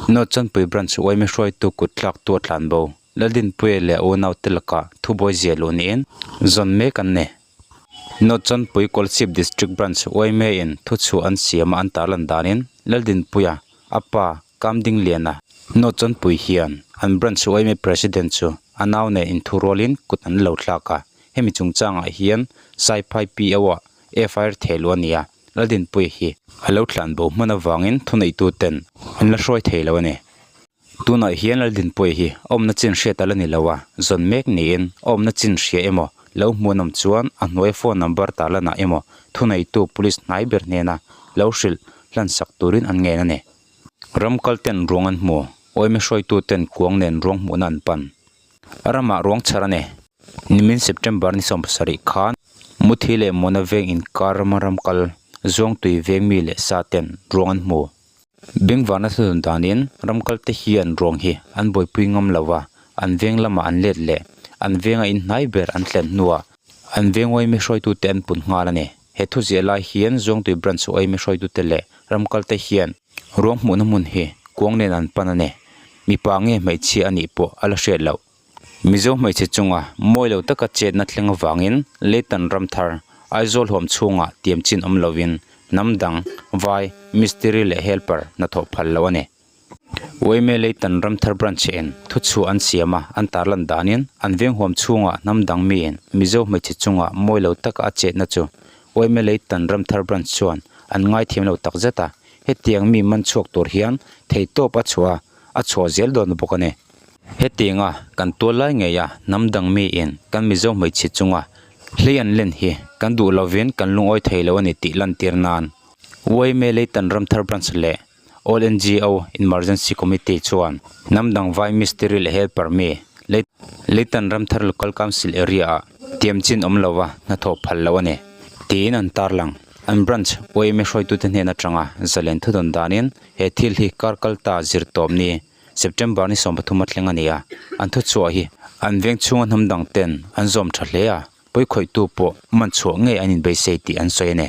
North Chawnpui Branch yma hruaitu kut tlaktu a tlan bo. Laldinpuia leh a unaute lakah thubuai zia luh niin zawn mek an ni. North Chawnpui Kolasib District Branch yma in thuchhuah an siam a an tarlan danin Laldinpuia a pa Kamdingliana North Chawnpui hian an Branch yma President chu a nau nen inthurualin kut an lo thlak a, hemi chungchangah hian Saiphai PO ah FIR theh luh a ni a, Laldinpuia hi a lo tlan bo hman avangin thuneihtu ten an la hruai thei lo a ni. Tunah hian Laldinpuia hi a awmna chin hriat a la ni lo a, zawn mek niin a awmna chin hria emaw lo hmuh an awm chuan a hnuaia phone number tarlanah emaw thuneitu police hnai ber hnena lo hrilh hlansak turin an ngen a ni. Ram kal ten ruang an hmu, awime hruaitu ten kuang nen ruang hmuhna an pan. A ramah ruang chhar a ni. Nimin September ni 70 khan Muthi leh Mona veng inkar rama ram kal Zuangtui veng mi leh sa ten ruang an hmu. Bengvarna thudun danin ramkal te hian ruang hi an buaipui ngam lo a, an veng lamah an let leh an venga inhnai ber an thlen hnuah an veng uaimi hruaitute an pun nghal a ni. He thu ziah lai hian Zuangtui Branch uaimi hruaitute leh ramkal te hian ruang hmuhna hmun hi kuang nen an pan a ni. Mipa nge hmeichhia a nih pawh a la hriat loh. Mizo hmeichhe chunga mawi lo taka chetna thleng avangin Leitan Ramthar, Aizawl huam chhungah tiam chin awm lovin hnam dang, vai, mistiri leh helper hnathawh phal loh a ni. Uaime Leitan Ramthar Branch in thuchhuah an siam a, an tarlan danin an veng huam chhungah hnam dang miin Mizo hmeichhe chunga mawi lo taka a chetna chu Uaime Leitan Ramthar Branch chuan an ngaithiam lo takzet a, hetiang mi man chhuak tur hian theihtawp a chhuah a, a chhuah zel dawn bawk a ni. Hetianga kan tual lai ngeia hnam dang miin kan Mizo hmeichhe chunga hlei an len hi kan duh lovin kan lungawi thei lo a ni tih lantir nan yma Leitan Ramthar Branch leh All NGO Emergency Committee chuan hnam dang vai mistiri leh helper mi Leitan Ramthar Local Council area ah tiam chin awm lova hnathawh phal loh a ni tiin an tarlang. An branch yma hruaitute hnen atanga zalen thudawn danin He thil hi kar kal ta zir tawp ni, September ni 13 a thleng a ni a, an thuchhuah hi an veng chhunga hnam dang ten an zawm tha hle a, pawikhawihtu pawh man chhuah ngei an inbeisei tih an sawi a ni.